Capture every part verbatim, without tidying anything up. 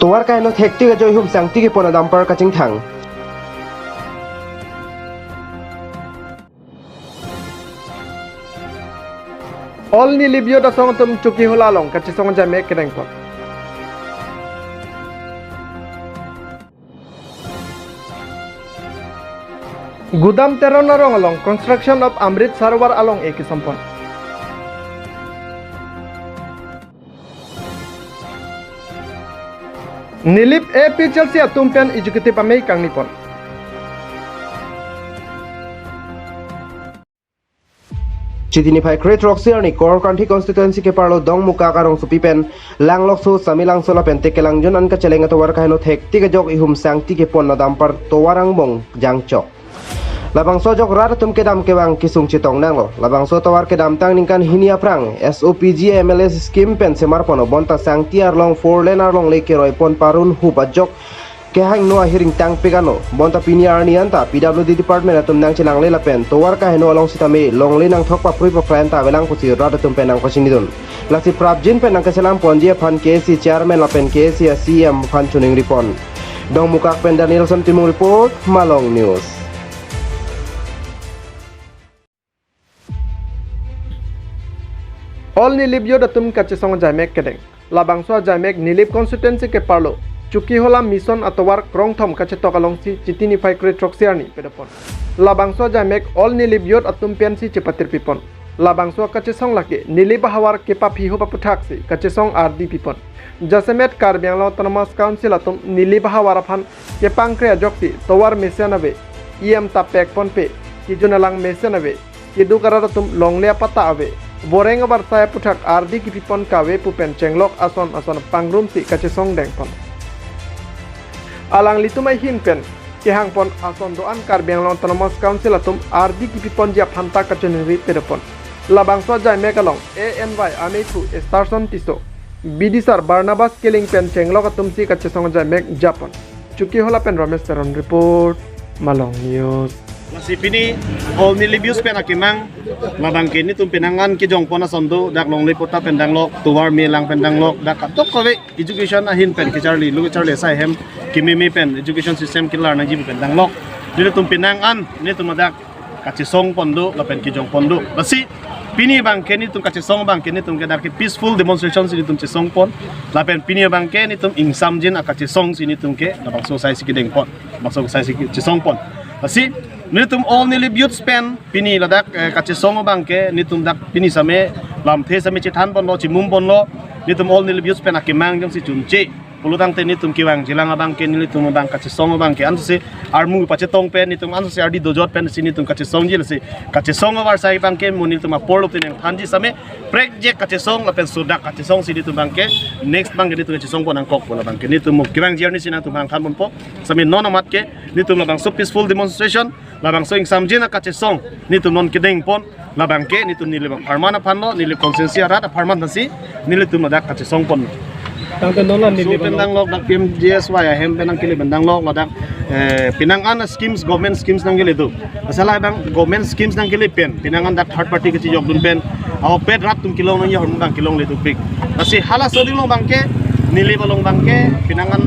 Tovar kaheno thektik ajok ihum sangti kepon a-dumper kachingthang. All Nilip Youth Asong atum Chokihola along kachesong ajaimek kedengpon. Gudam Teron arong along construction of Amrit Sarovar along-e kesompon. Nilip A P H L C atum pen executive amei kangnipon. Chiti niphai kre-throksi arni Korkanthi constituency keparlo Dongmukak arongsopi pen Langlokso, Samelangso lapen Tekelangjun an kacheleng atovar kaheno thektik ajok ihum sangti kepon a-dumper tovar angbong jangchok. Labangso ajok rat atum kedam kevang kesung chetong nanglo. Labangso tovar kedamtang ningkan hini aphrang S O P G M L A scheme pen semarpon, bonta sangti arlong four lane arlong le keroipon parun hup ajok kehangno ahiring tangpik ano. Bonta pini arni anta P W D department atum nangchelangle lapen tovar kaheno along sitame longle nangthok paprui paprai anta avelang pusi rat atum pen nangpachinidun. Lasi prapjin pen nangkeselam ponji aphan K A C chairman lapen K A C a C E M aphan choningripon. Dongmukak pen Danielson Timung report, Malong News. All Nilip Youth atum kachesong ajaimek kedeng. Labangso ajaimek Nilip constituency keparlo Chokihola Mission atovar krongthom kachetok alongsi Chiti niphai kre-throksi arni pedopon. Labangso ajaimek All Nilip Youth atum pensi chepatirpipon. Labangso kachesong lake Nilip ahavar kepaphi hup aputhaksi kachesong ardi pipon. Jasemet Karbi Anglong Autonomous Council atum Nilip ahavar aphan kepangkre ajoksi tovar mesen ave, E M ta pekponpe, kejun alang mesen ave, keduk arat atum longle apatta ave, boreng avarsai aputhak ardi kepipon kave pu pen chenglok ason ason pangrumsi kachesong dengpon. Alanglitum ahin pen kehangpon ason do-an Karbi Anglong Autonomous Council atum ardi kepiponji aphanta kachiningri pedopon. Labangso ajaimek along A N Y ameiphu Esterson Tisso, bidisar Barnabas Killing pen chenglok atumsi kachesong ajaimek japon. Chokihola pen Ramesh Teron report, Malong News. Lasi pini All Nilip Youth pen akemang, labangke nelitum penang an kejongpon ason do, dak longle patta pen danglok, tovar melang pen danglok, dak kadokave education ahin pen kecharli, lo kecharli asai hem kememe pen education system kelar nangji pen danglok. Nelitum penang an nelitum dak kachesongpon do lapen kejongpon do. Lasi pini abangke nelitum kachesong abangke nelitum ke dak ke peaceful demonstration si nelitum chesongpon. Lapen pini abangke nelitum ingsamjin akachesong si nelitum ke labangso asaisi kedengpon, labangso asaisi kechesongpon. Lasi nelitum All Nilip Youths pen pini ladak, eh, kachesong abangke nelitum dak pini same lamthe same chethanponlo, chimumponlo, nelitum All Nilip Youths pen akemang jongsi chunche pulo tangte nelitum kevangjilang abangke nelitum abang kachesong abangke ansose armu pachetong pen, nelitum ansose ardi dojot pensi nelitum kachesongji. Lasi kachesong avarsai abangke mo nelitum apor lo teneng thanji same prekjek kachesong lapen sodak kachesong si nelitum abangke next abangke nelitum kachesongpon nangkokpo. Labangke nelitum mo kevangji arni si nangtum hang thanponpo. Same non amat ke nelitum labangso peaceful demonstration, labangso ingsamjin akachesong nelitum non kedengpon. Labangke nelitum Nilip apharman aphanlo, Nilip constituency arat apharman aphansi nelitum ladak kachesongpon. Tangte non la Nilip pen danglok, dak P M G S Y ahem pen nangkele pen danglok, ladak, eh, penang an schemes, government schemes nangkele do. Asal abang government schemes nangkele pen penang an dak third party kachejokdun pen ahokpet rat atum kelong nangji ahormu abang kelongle dopik. Lasi halaso adinglong abangke, Nilip along abangke penang an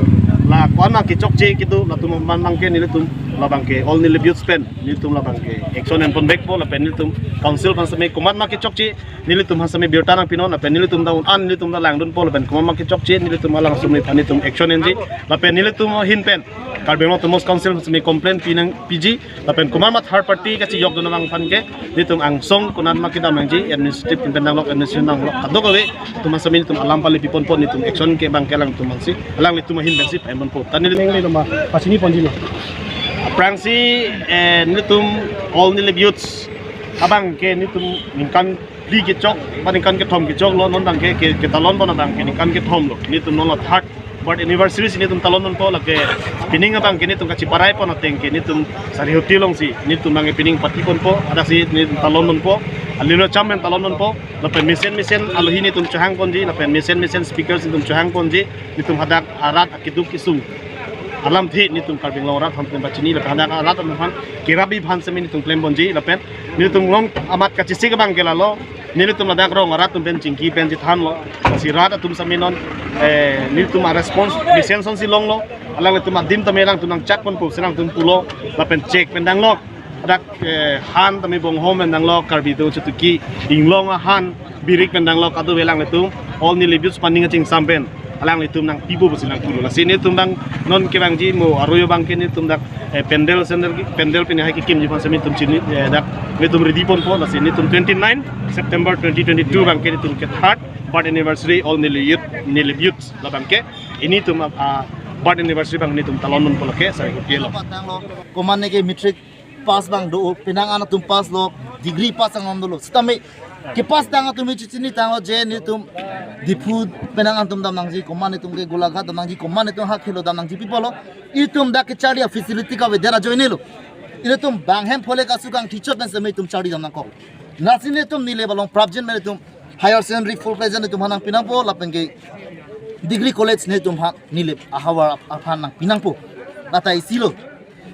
la ko-an ma kechokche kedo, latum man abangke nelitum labangke All Nilip Youths pen nelitum labangke action enponvekpo lapen nelitum council aphan same komat ma kechokche nelitum aphan same birta nangpinon lapen nelitum ta un-an nelitum ta langdunpo lapen komat ma kechokche nelitum alang sumri aphan nelitum action enji lapen nelitum ahin pen Karbi Anglong Autonomous Council aphan same complaint pi nangpiji lapen komat ma third party kachejokdun abang aphan ke nelitum angsong konat ma kedam nangji, administrative pen danglok, administration danglok, kadokave atum aphan same nelitum alam pale piponpon, nelitum action ke abangke alangtum aphansi, alanglitum ahin pensi pa-enponpo. Ta neli neng le loma pachiniponji lo. Aphrangsi, eh, nelitum All Nilip Youths abangke nelitum ningkan phli kechok, ba ningkan kethom kechoklo, non abangke ke, ketalonpon abangke ningkan kethomlo. Nelitum non lo third birth anniversary si nelitum talonponpo, lake pining abangke nelitum kachiparaipon ateng ke nelitum Sarihuti alongsi nelitum abangke pining patiponpo, adasi nelitum talonponpo, alilo cham pen talonponpo, lapen mesen mesen alohi nelitum chohangponji, lapen mesen mesen speakers nelitum chohangponji, nelitum hadak arat akeduk kesung alamthe nelitum Karbi Anglong arat aphan pen pachini, lapen hadak arat aphan kerap-i aphan same nelitum klemponji, lapen nelitum long amat kachesik abangke lalo, Nelitum ladak rong arat atum pen chingki pen chethanlo. Si rat atum sami non, eh, nelitum a response mesen asonsi longlo. Alanglitum adim tame alangtum nangchak ponpo si alangtum pulo. Lapen chek pen danglo. Ladak, eh, han tame bonghom pen danglo, Karbi do chutuki inglong ahan, birik pen danglo, kado alanglitum all Nilip Youth aphan ning kachingsam pen alanglitum nangpipo pusi nangpulo. Lasi nelitum dak non kevangji mo aroi abangke nelitum dak, eh, pandal center ki, pandal pini hai kekimji aphan sami nelitum chini, eh, dak nelitum ready ponpo. Lasi nelitum twenty nine September twenty twenty-two abangke nelitum ke third birth anniversary all Nilip Youth, Nilip Youth labangke. Nelitum, ah, birth anniversary abang nelitum talon ponpo lake, sai ko pielo. Komat ne ke matric pass abang do, penang an atum pass lo, degree pass abang dolo. Sitame kepass tang atum chechinitanglo je nelitum Diphu penang an atum damnangji, komat nelitum ke Golaghat damnangji, komat nelitum ha khelo damnangji pi pulo. Itum dak kecharli a facility kavedet ajoinelo. Ilitum bang hem phole kasu kangthi chot pen sami itum charli damnangkok. Lasi nelitum Nilip along prapjin pen itum higher secondary full fledged itum aphan nangpinangpo, lapen ke degree college nelitum aphan Nilip ahavar aphan nangpinangpo. Lata isilo.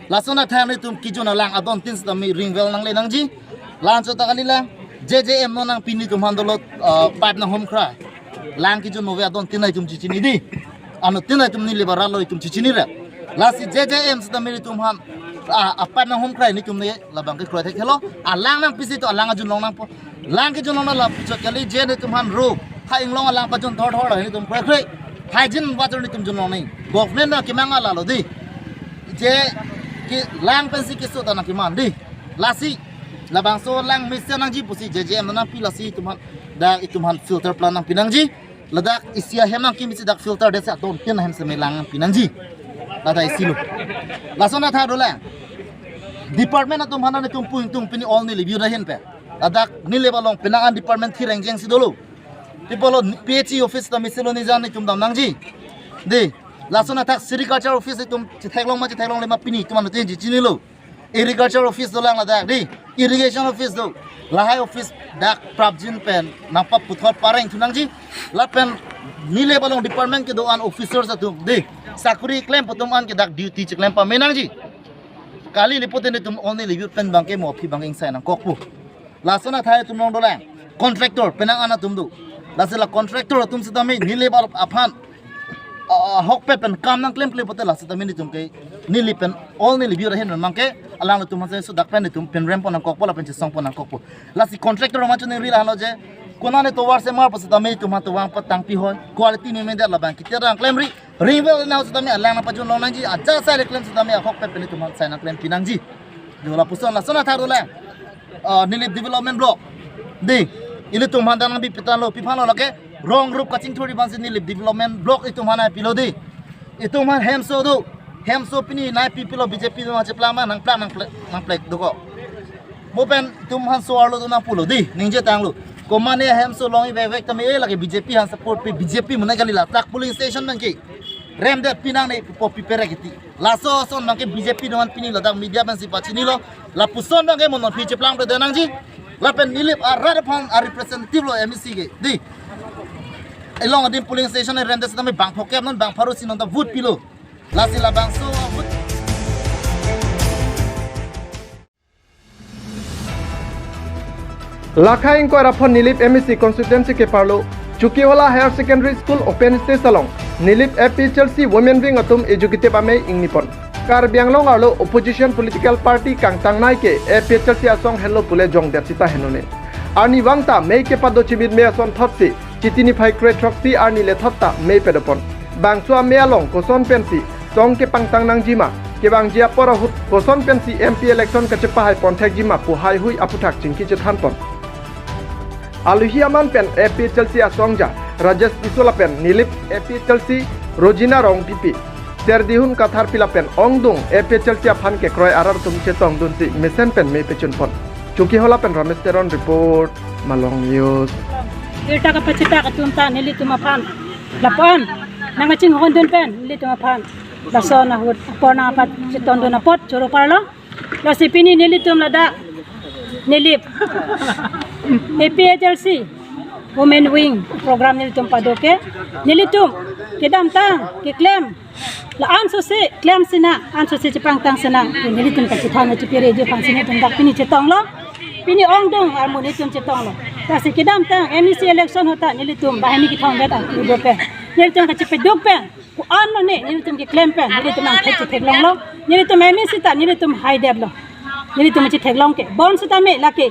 Lason athang nelitum kejun alang adontin sitame ring well nangle nangji. Lanso ta kalilang. J J M non nangpi nelitum aphan dolo, uh, pipe nanghomkrai. Lang kejun nove adontin nelitum chechini dei. Anuttin nelitum Nilip arat lo itum chechinire. Lasi J J M sitame nelitum aphan, ah, a pipe nanghomkrai nelitum ne labangke kroithekthe lo. Alang nangpisi to alang ajun longnangpo. Lang kejun longna lapuchot kali je nelitum aphan ro ha inglong alang pajun thorthor lo nelitum kroikre. Hygiene water nelitum jun longnang. Government na kemang alalo dei. Je ke lang pensi keso ta nangkeman dei. Lasi labangso lang mesen nangji pusi J J M nangpi, lasi itum aphan dak itum aphan filter plant nangpinangji. Ladak isi ahem nangkimisi dak filter det si adontin ahem sitame lang nangpinangji. Lata isilo. Lason athang dolang. Department atum aphan nelitum pu ingtung pini all Nilip Youth ahin pen. Ladak Nilip along penang an department thireng jengsi dolo. Pi pulo P H E office ta mesen lo, nijan itum damnangji. Dei, lason athak sericulture office itum chetheklong ma chetheklongle ma pini itum anuttin chechinilo. Agriculture office dolang ladak dei. Irrigation office do. Lahai office dak prapjin pen nangpaputhot pareng thunangji. Lapen Nilip along department kedo-an officers atum dei, sakori klem pu atum an ke dak duty cheklem pame nangji. Kali lipo te nelitum all Nilip Youth pen abangke mo aphi abangke ingsai nangkokpo. Lason athang itum long dolang. Contractor penang an atum do. Lasi la contractor atum sitame Nilip aphan, ah, ahokpet pen kam nangklemkle pote la sitame nelitum ke Nilip pen all Nilip Youth ahin abangke alanglitum aphan sudak pen nelitum penrem pon nangkokpo lapen chesong pon nangkokpo. Lasi contractor ma chuning ri lahelo je konane tovar semar pu sitame itum aphan tovar patang pihoi. Quality memedet labang kitir nangklemri. Ring well nang sitame alang nangpajun longnangji, ajat sai le klem sitame ahokpet pen itum aphan sai nangklempinangji. Jo lapuson lason athang dolang. Ah, Nilip Development Block. Dei, ilitum aphan ta nangbi pitan lo, pi aphan lo lake, rong rup kachingthurji aphansi Nilip Development Block itum aphan nangpilo dei. Itum aphan hemso do, hemso pini nangpi pilo B J P do nangcheplang ma nangplak nangplek nangplek dokok. Mo pen itum aphan so-arlo do nangpulo dei, ningjetanglo. Komat ne hemso longji vekvek tame eh lake B J P aphan support pi, B J P mane kali ladak polling station abangke. Remdet pinang ne po pi pere kiti. Laso ason abangke B J P do-an pini ladak media pensi pachinilo. Lapuson abangke mo non aphi cheplangpledet nangji. Lapen Nilip arat aphan a representative lo M A C ke. Dei. Along adim polling station e remdet sitame bang phokep non bang pharo si non ta vote pilo. Lasi labangso vote. Lakha ingkoi ra phongo Nilip M A C constituency keparlo Chokihola Higher Secondary School open stage along Nilip A P H L C Women Wing atum executive amei ingnipon. Karbi Anglong arlo opposition political party kangtangnei ke A P H L C asong henlo pule jongdet sita henone. Arnivang ta mei kepado chimit mei asonthotsi Chiti niphai kre throksi arni lethot ta mei padopon. Bangso amei along koson pensi song kepangtang nangjima, kevangji apor ahut koson pensi M P election kachepahai ponthekjima pu haihui aphuthak chingki chethanpon. Alohi aman pen A P H L C asongja Rajesh Tisso lapen Nilip A P H L C Rojina Rongpipi, Serdihun Katharpi lapen ongdung A P H L C aphan kekroi arat atum chetongdunsi mesen pen mei pechunpon. Chokihola pen Ramesh Teron report, Malong News. Birta kapachitak atum ta nelitum aphan lapu-an nangkachinghondun pen nelitum aphan lason ahut apor nangpachetongdun apot choro parlo. Lasi pini nelitum ladak Nilip A P H L C Women Wing program nelitum pado ke, nelitum kedamtang keklem la-an sose klem sinang, an sose chepangtang sinang, nelitum kachethan chipireji aphansi nelitum dak pini chetonglo. Pini ongdung armu nelitum chetonglo. Lasi kedamtang M A C election ahut ta nelitum banghini kethom vet arpu do pen, nelitum kachipeduk pen, ko-an lone nelitum keklem pen nelitum angthek chetheklonglo. Nelitum M A C ta nelitum haidetlo. Nelitum chetheklong ke bonsitame lake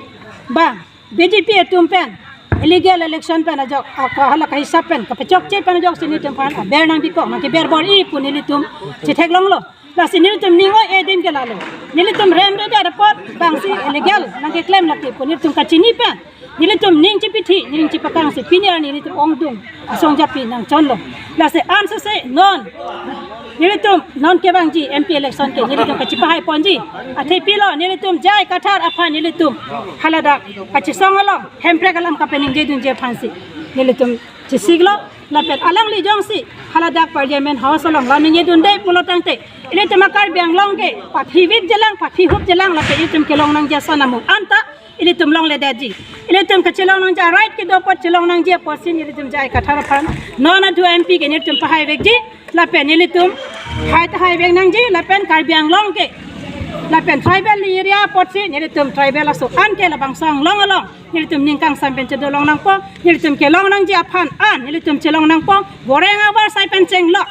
bang B J P atum pen illegal election pen ajok, aka hala kahisap pen kapachokche pen ajoksi nelitum aphan aber nangbikok, nangkeber bor-i pu nelitum chetheklonglo. Lasi nelitum ning oi-e adim ke lalo. Nelitum remredet apot bangsi illegal nangkeklem lake pu nelitum kachini pen, nelitum ning chipithi, ning chipakangsi pini arni nelitum ongdung asong japi nangchonlo. Lasi ansose non nelitum non kevangji M P election ke nelitum kachipahaiponji. Athe pilo, nelitum J I Kathar aphan nelitum haladak kachesong along Hemprek alam kapeningjedunji aphansi nelitum chesiklo. Lapen alangli jongsi haladak Parliament House along lam ningjedunde pulo tangte, ilitum a-Karbi Anglong ke pathivik jelang, pathihup jelang, lapen ilitum kelong nangji ason amu anta ilitum longledetji. Ilitum kachelong nangji a-right kedo apot chelong nangji apotsi nelitum J I Kathar aphan non adu M P ke nelitum pahaivekji. Lapen nelitum hai ta haivek nangji, lapen Karbi Anglong ke, lapen tribal area apotsi nelitum tribal aso-an ke labangso anglong along nelitum ning kangsam pen chedolong nangpo, nelitum kelong nangji aphan an nelitum chelong nangpo, boreng abar sai pen chenglo.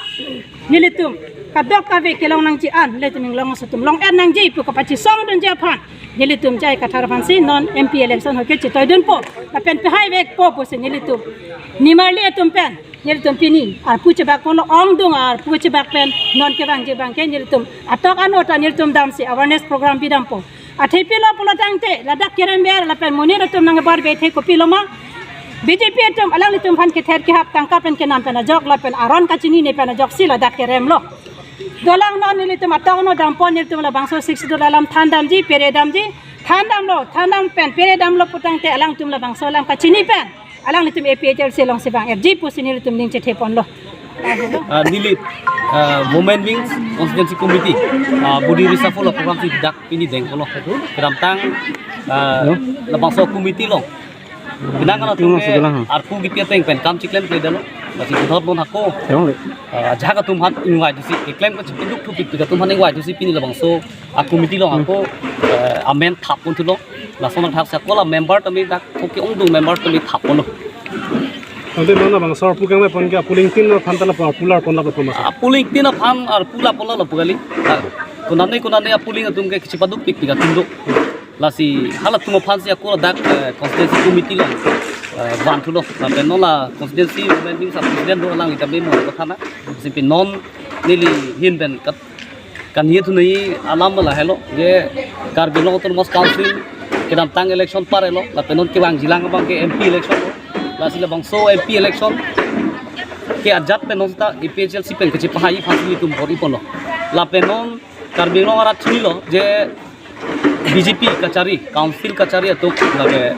Nelitum kadokave kelong nangji an nelitum inglong aso atum long-et nangji pu kapachesongdunji aphan nelitum J I Kathar aphansi non M P election ahut ke chetoidunpo. Lapen pahaivekpo pusi nelitum nimarli atum pen nelitum pini arpu chebakponlo, ongdung arpu chebak pen non kevangji abangke nelitum atok ano ta nelitum damsi awareness program bidampo. Athe pilo pulo tangte ladak kerember lapen monit atum nangbar bethe kopilo ma, B J P atum alanglitum aphan kether kehap tangka pen kenam pen ajok lapen aron kachinine pen ajoksi ladak keremlo. Dolang non nelitum atok ano dampo, nelitum labangso Sixth Schedule alam thandamji, peredamji, thandamlo, thandam pen peredamlo pu tangte alangtum labangso alam kachini pen alanglitum A P H L C alongsi bang-etji pusi nelitum ning chetheponlo. Ah, neli, ah, Women Wings Constituency Committee, ah, body reshuffle program si dak pini dengponlo. Kedamtang, ah, labangso committee along penang an atum ke arpu kepi ateng pen kam chiklemkledetlo. Lasi puthot non hako, ah, ajahak atum aphan ingvai thusi, keklem kachipeduk thupik atum aphan ingvai thusi pini labangso a-committee along hako, eh, amen thapponthulo. Lason athak si ako la member tame dak, kopi ongdung member tame thapponlo. Ante non labangso arpu kangmepon ke a-polling tin aphan ta lapu arpu larpon lapu mas? A-polling tin aphan arpu laponlo lapu kali. Ah, konane konane a-polling atum ke kachipadukpikpik atum do. Lasi halatum aphansi ako dak, eh, constituency committee along, eh, vanthulo. Lapen non la constituency Women Wings a-president do, alangli tame mo kathana. Lasi pen non neli ahin pen kat kanhie thunei alam lahelo, je Karbi Anglong Autonomous Council kedamtang election parelo, lapen non kevangjilang abangke M P election lo. Lasi labangso M P election ke ajat pen non ta A P H L C pen kachipahai aphansi nelitum bor-iponlo. Lapen non Karbi Anglong arat chinilo je B J P kachari, council kachari atum lake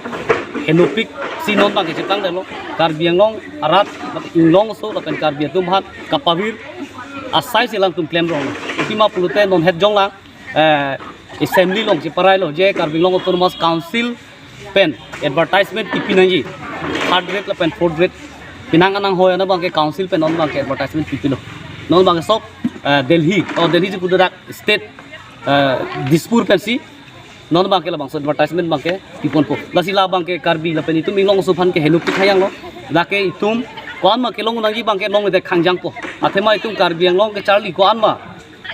henopik si non abangke cheplangdetlo. Karbi Anglong arat, mate inglong aso lapen Karbi atum aphan kapavir asai si alangtum klemrong. Ipi ma pulote non het jonglang, eh, assembly along cheparailo je Karbi Anglong Autonomous Council pen advertisement pipi nangji. Third grade lapen fourth grade penang anang hoi ana abangke council pen non abangke advertisement pipilo. Non abangke sok, eh, Delhi, oh, Delhi si kuda dak state, eh, Dispur pensi non abangke labangso advertisement abangke piponpo. Lasi labangke Karbi lapen itum inglong aso aphan ke henopik hayanglo. Lake itum ko-an ma kelong nangji abangke longledet khangjangpo. Athema itum Karbi Anglong kacharli ko-an ma,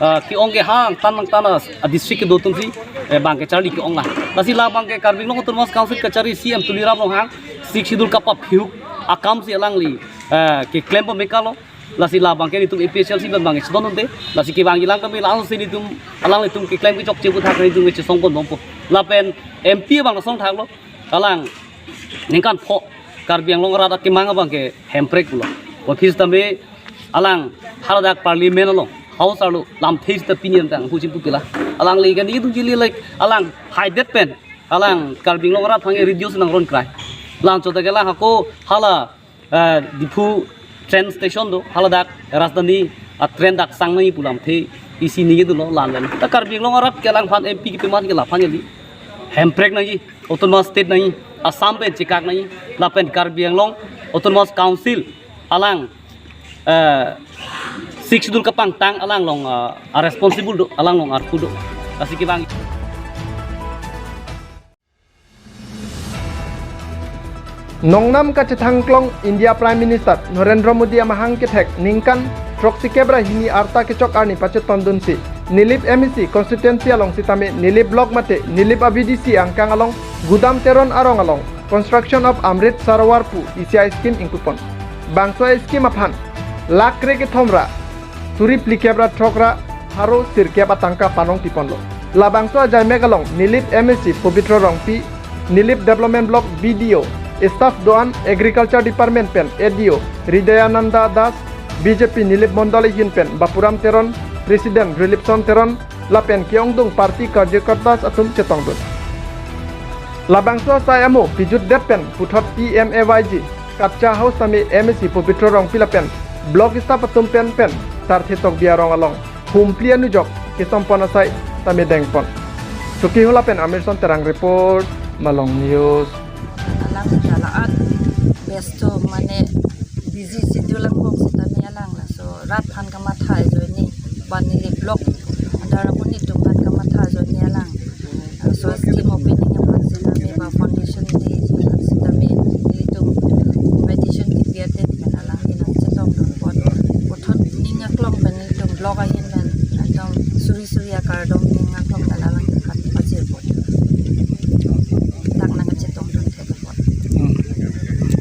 ah, ke-ong kehang tan nang tan a-district kedo atumsi, eh, abangke charli ke-ong lang. Lasi labangke Karbi Anglong Autonomous Council kachari C M Tuliram Ronghang Sixth Schedule kapaphiuk akamsi alangli, eh, keklem pamekalo. Lasi labangke nelitum A P H L C pen abangke chedondunde. Lasi kevangjilang tame langsung si nelitum alanglitum keklem kechokche aputhak nelitum kechesongponbompo. Lapen M P abang songthaklo. Alang ningkan pho Karbi Anglong arat akemang abangke Hemprek pulo. Office tame alang haladak Parliament along, House arlo lamthe sita pini tang huchim pupila. Alangli kaningje jili, like, alang haidet pen alang Karbi Anglong arat aphan ke reduce nangron krai. Lang chota ke lang hako hala, eh, Diphu train station do, haladak Rajdhani a-train dak sang nangji pu lamthe isi ningjedunlo, lang lang. Ta Karbi Anglong arat ke alangphan M P kepi amat ke laphan kali. Hemprek nangji, Autonomous State nangji, Assam pen chekak nangji, lapen Karbi Anglong Autonomous Council alang, eh, Sixth Schedule kapangtang alang along, eh, a-responsible do, alang along arpu do. Lasi kevang. Nongnam kachethangklong India Prime Minister Narendra Modi amahang kethek ningkan throksikep ra hini arta kechok arni pachetondunsi Nilip M A C constituency along sitame Nilip block mate Nilip a-V D C angkang along Gudam Teron arong along construction of Amrit Sarovar pu isi a-scheme ingpupon. Bangso a-scheme aphan lakh krekethom ra suri phlikep ra throk ra pharo sirkep atangka panong piponlo. Labangso ajaimek along Nilip M A C Pabitra Rongpi, Nilip Development Block B D O, staff do-an Agriculture Department pen A D O Hridayananda Das, B J P Nilip Mondol ahin pen Bapuram Teron, President Rilipson Teron, lapen ke-ongdung party karyakartas atum chetongdun. Labangso asai amo pijutdet pen puthot P M A Y G Kacha House tame M A C Pabitra Rongpi lapen block staff atum pen pen Tarthe Tokbi arong along Humpli anujok kesompon asai tame dengpon. Chokihola pen Amirson Terang report, Malong News. Alang jala at besto mane busy schedule lang kok sitame alang laso rat aphan kamatha ajoine ba Nilip block adar amonit atum aphan kamatha ajoine alang. So scheme opening aphan sitame ba foundation day aphan sitame ilitum invitation kipi ate pen alang nangchetongdun apot puthot ning aklong pen ilitum block ahin pen ekdom suri suri akardom ning aklong pen alang aphan pajirpon. Dak nangchetongdun thek apot. Hmm.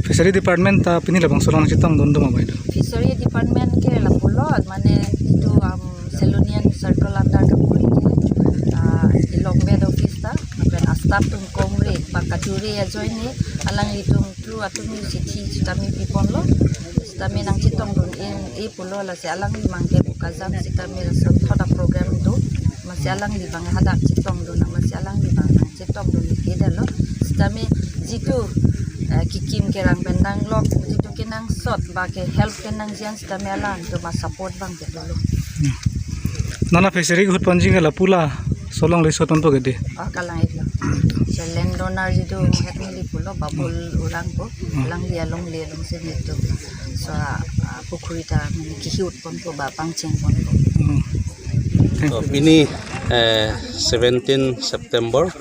Fishery Department ta pini labangso along chetongdun do ma bai do? Fishery Department ke lapulo mane itum, um, Selonian Circle under kapuri ke, ah, ilong bed office ta, lapen a-staff atum kongre, ba kadure ajoine, alanglitum through atum chithi sitame piponlo, sitame nangchetongdun-e, e pulo lasi alangli abang ke pu kajam sitame lason thot a-program do, masi alangli abang hadak chetongdun, masi alangli abang nangchetongdun-e detlo, sitame jitu, eh, kekim kerang pen nanglok, jitu kenangsot, ba ke help kenangji an sitame alangtum a-support abang ke dolo. Hmm. Non a-fishery ahut ponji ke lapu laso along le sot ponpo ke dei? Oh, kalang-iklo. So land donor jitu het neli pulo Babul Urang pu. Hmm. Alangli alongle along si nelitum. So, ah, ah, pukhuri ta mane kehut ponpo ba pangcheng ponpo. Hmm. Thank you. So, pini, eh, seventeen September,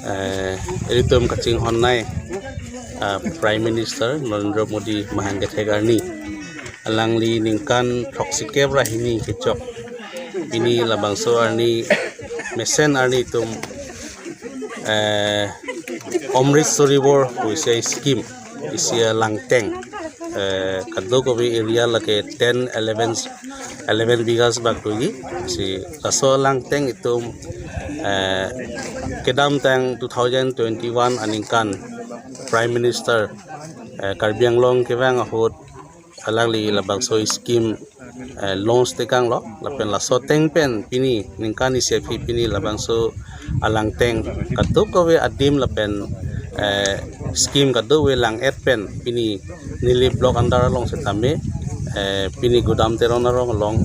eh, ilitum kachinghon nei, ah, Prime Minister Narendra Modi amahang kethek arni. Alangli ningkan throksikep ra hini kechok. Pini labangso arni mesen arni itum, eh, Amrit Sarovar pu isi scheme, isi alangteng, eh, kadokave area lake ten, eleven, eleven bighas bak doji. Si laso alangteng itum, eh, kedamtang two thousand twenty-one aningkan Prime Minister, eh, Karbi Anglong kevang ahut alangli labangso scheme, eh, launch tekanglo, lapen laso ateng pen pini ningkan isi aphi pini labangso alangteng kadokave adim lapen, eh, scheme kadokave lang-et pen pini Nilip block under along sitame, eh, pini Gudam Teron arong along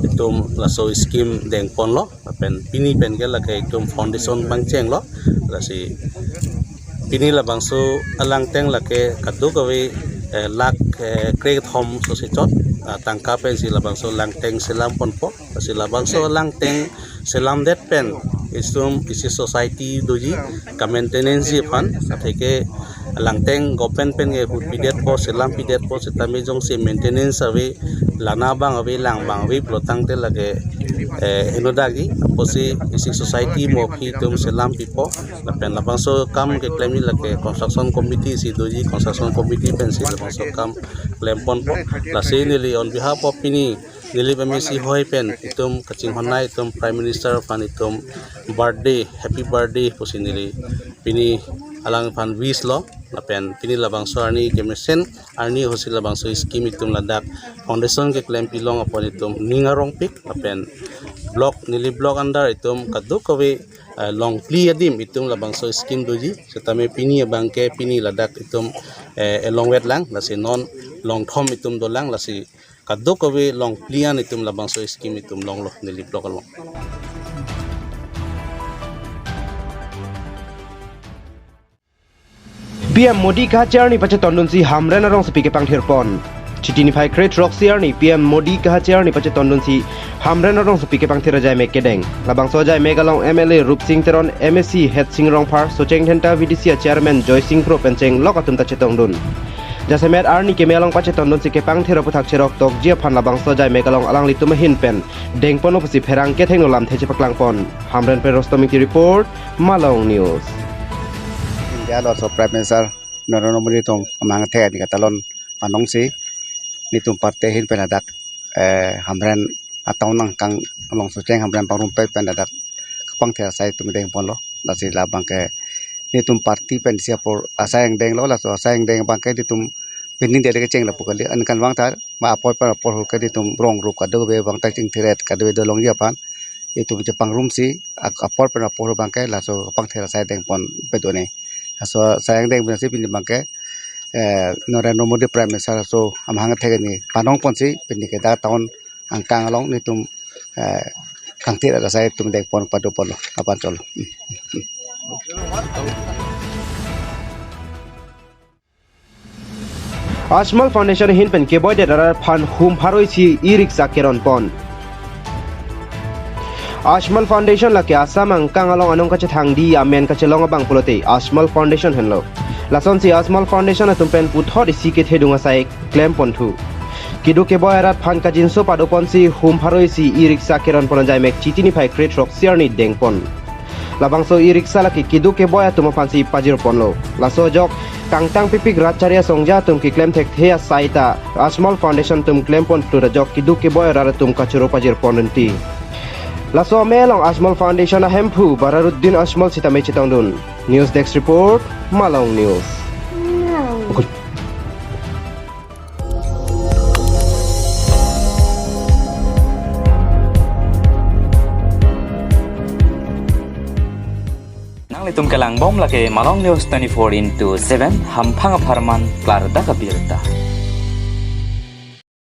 itum laso scheme dengponlo. Lapen pini pen ke lake itum foundation pangchenglo. Lasi pini labangso alangteng lake kadokave, eh, lakh, eh, krekethom so si chot, ah, tangka pensi labangso alangteng selam ponpo. Lasi labangso alangteng selamdet pen itum isi society doji ka-maintenance ji aphan, atheke alangteng government pen ke ahut pidetpo, selam pidetpo, sitame jongsi maintenance ave, lana abang ave, lang abang ave pulo tangte lake, eh, henodak ji, apotsi isi society mo aphi itum selam pipo, lapen labangso akam keklemji lake construction committee si doji, construction committee pensi labangso akam klem ponpo. Lasi neli on behalf of pini Nilip M A C hoi pen itum kachinghon nei itum Prime Minister aphan itum birthday, happy birthday pusi neli pini alangphan wish lo, lapen pini labangso arni kemesen arni ahutsi labangso scheme itum ladak foundation keklem pilong apot itum ning arongpik, lapen block, Nilip block under itum kadokave, eh, longphli adim itum labangso scheme doji, sitame pini abang ke pini ladak itum, eh, elongvet lang, lasi non longthom itum dolang, lasi kadokave longphli an itum labangso scheme itum longlo Nilip block along. P M Modi kacharni pachetondunsi Hamren arongsopi kepangthirpon. Chiti niphai kre-throksi arni P M Modi kahache arni pachetondunsi Hamren arongsopi kepangthir ajaimek kedeng. Labangso ajaimek along M L A Rupsing Teron, M A C Hetsing Rongphar, Socheng Dhenta V D C a Chairman Joysing Kro pen chenglok atum ta chetongdun. Jasemet arni keme along pachetondunsi kepangthir aputhak cherok tokji aphan labangso ajaimek along alanglitum ahin pen dengponlo pusi pherangke athengno lamthe chepaklangpon. Hamren pen Rostom Ingti report, Malong News. India lo so Prime Minister Narendra Modi atum amahang athek ani katalon panongsi nelitum party ahin pen ladak, eh, Hamren a-town angkang along Socheng Hamren pangrumpet pen ladak kepangthir asai atum dengponlo. Lasi labangke nelitum party pensi apor asai angdenglo, laso asai angdeng abangke nelitum pini dele kecheng lapu kali, aningkanvang ta ma apor pen apor ahut ke nelitum rong rup kadokave abang ta chingthiret kadokave dolongji aphan nelitum chepangrumsi ak-, apor pen apor ahut abangke laso kepangthir asai dengponpedun-e. Laso asai angdeng pensi pini abangke, eh, Narendra Modi Prime Minister laso amahang athek ani panongponsi pini ke dak town angkang along nelitum, eh, kangthir asai atum dengpon padoponlo, aphan cholo. Ajmal Foundation ahin pen keboi det arat aphan hum pharo isi e-rickshaw keronpon. Ajmal Foundation lake Assam angkang along anong kachethangdi amen kachelong abang pulote Ajmal Foundation henlo. Lasonsi Ajmal Foundation atum pen puthot isi kethedung asai klemponthu. Keduk keboi arat aphan kajinso padoponsi hum pharo isi e-rickshaw keronpon ajaimek Chiti niphai kre-throksi arni dengpon. Labangso e-rickshaw lake keduk keboi atum aphansi pajirponlo. Laso ajok kangtang pipik rat chari asongja atum keklem thekthe asai ta Ajmal Foundation atum klempon flut ajok keduk keboi arat atum kachoro pajirpon rinti. Laso amei along Ajmal Foundation ahemphu Bararuddin Ajmal sitame chetongdun. News Desk Report, Malong News. Nanglitum kelangbom lake Malong News twenty-four into seven, hamphang apharman klardak abirta.